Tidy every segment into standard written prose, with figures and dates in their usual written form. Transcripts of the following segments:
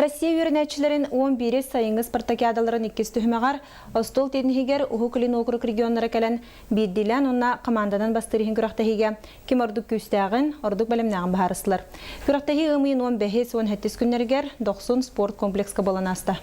Россия үөрэнээччилэрин 11 сайыҥҥы спартакиадаларын иккис түһүмэҕэр остуол тенниһигэр Уһук Илин уокурук регионнара кэлэн биирдиилээн уонна команданан бастыыр иһин күрэхтэһиигэ ким ордук күүстээҕин, ордук бэлэмнээҕин быһаарыстылар. Күрэхтэһии ыам ыйын 15-17 күннэригэр Дохсун спорт комплекска буолан ааста.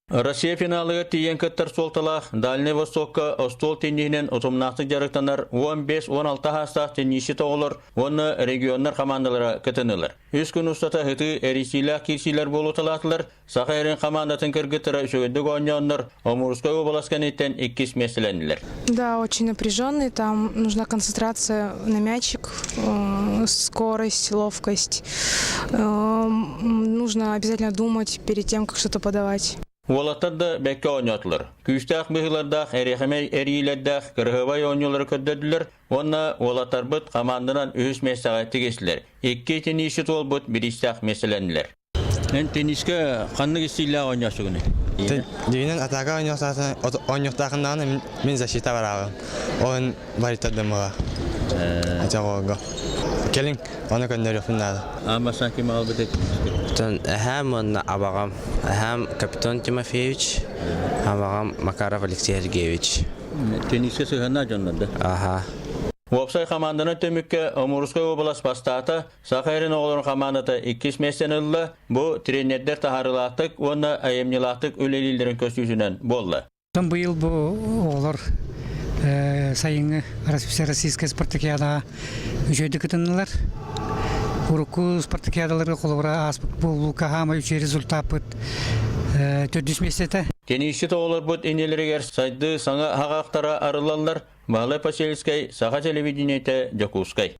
Россия финалыгар тиийэн кыттар суолталаах Дальнай Востокка остуол тенниһинэн утумнаахтык дьарыктанар 15-16 саастаах теннисчит оҕолор уонна регионнар хамаандалара кытыннылар. Үс күн устата ытыы эрийсиилээх киирсиилэр буолуталаатылар. Саха эрин хамаандатын кыргыттара үчүгэйдик оонньооннор Амурскай уобалас кэнниттэн иккис миэстэлэннилэр. Да, очень напряженный. Там нужна концентрация на мячик, скорость, ловкость. Нужно обязательно думать перед тем, как что-то подавать. Уолаттар да бэккэ оонньоотулар. Күүстээх быһыылардаах эриэхэмэй эрийиилэрдээх кырыһыбай оонньуулары көрдөрдүлэр уонна уолаттарбыт хамаанданан үһүс миэстэҕэ тигистилэр. Икки теннисчит уолбут бириистээх миэстэлэннилэр. Эн теннискэ ханнык истииллээх оонньооччугунуй? Дьиҥинэн атака оонньуохтаахыннаҕына мин защита барааҕым. Ол барыттардым Ачаҕолго. Кэлиҥ, ону көннөрүөхпүн наада. Аан ким аҕалбыт Оттон эһээм уонна абаҕам. Эһээм Капитон Тимофеевич, абаҕам Макаров Алексей Сергеевич. Теннискэ сыһыаннаах дьоннор да? Аха. Уопсай хамаанданан түмүккэ Амурскай уобалас бастаата, Саха эрин оҕолорун хамаандата иккис миэстэни ылла. Бу тренердэр таһаарыылаахтык уонна айымньылаахтык үлэлииллэрин көстүүтүнэн буолла. Быйыл бу оҕолор сайыҥҥы Всероссийскай спартакиадаҕа үчүгэйдик кытыннылар. Урукку спартакиадаларга холобура ааспыт буолуука хаамай үчүгэй результаппыт төрдүс миэстэтэ. Теннисчит оҕолорбут иннилэригэр сайдыы саҥа аһаҕахтара арыллаллар. Баһылай Посельскай, Саха телевидениетэ, Дьокуускай.